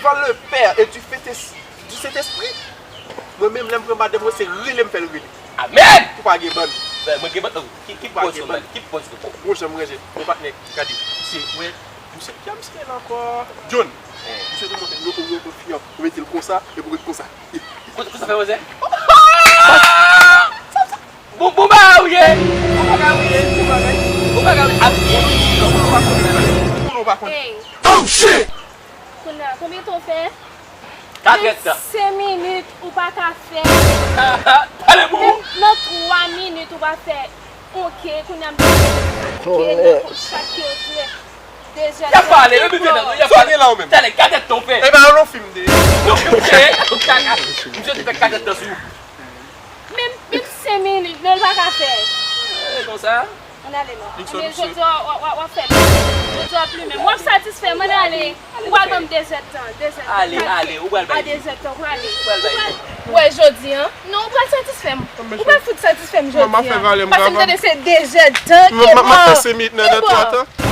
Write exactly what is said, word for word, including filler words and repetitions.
Par le Père et du Fils, du Saint-Esprit. Mwen menm, lè m pran madanm mwen, se rele m fè l rele. Amèn! Ou pa gen bann. Mwen gen bann. Ki, ki pòz ou ban? Ki pòz ou ban? Bon, jan m ranje. Bon, patnè, gade. Misye, wè. Misye, ki a misye la ankò? John. Misye te monte, yo, yo, yo, yo, yo mete l konsa, e pou ret konsa. Kote sa fè wè? Bon, bon bagay ou ye. Bon bagay ou ye. Bon bagay. Bon bagay ou ye. Ou nou pa konn. Hey, Oh shit! Kounye a, konbyen tan w fè? Katrèdtan. Senk minit ou pa ka fè. Pale pou ou. Nan twa minit ou pa fè. Ok, kounye a m kounye a pou chak ke w fè. Dezè. Y ap pale, yo biten nan, y ap Sa pale. gen la ou menm? Talè, katrèdtan ou fè. E ba yon fim de. Non, ok, ok. Misye te fè katrèdtan sou ou. Menm, menm senk minit, men l pa ka fè. E konsa. Ann ale non. Nixon, Men misye. jodi a w ap fè. Jodi a w ap plimen. W ap satisfè m, ann ale. Ou pral ban m dezè tan, dezè tan. Ale, ale, ou pral bay. A dezè tan, ou prale. Ou pral bay. Wè, jodi a. Non, ou pral satisfè m. Ou pral fout satisfè m jodi a. Mama fè valè m Paske m grav. Tande se dezè tan. Mwen, mwen, mwen fè senk minit nan, nan twa tan.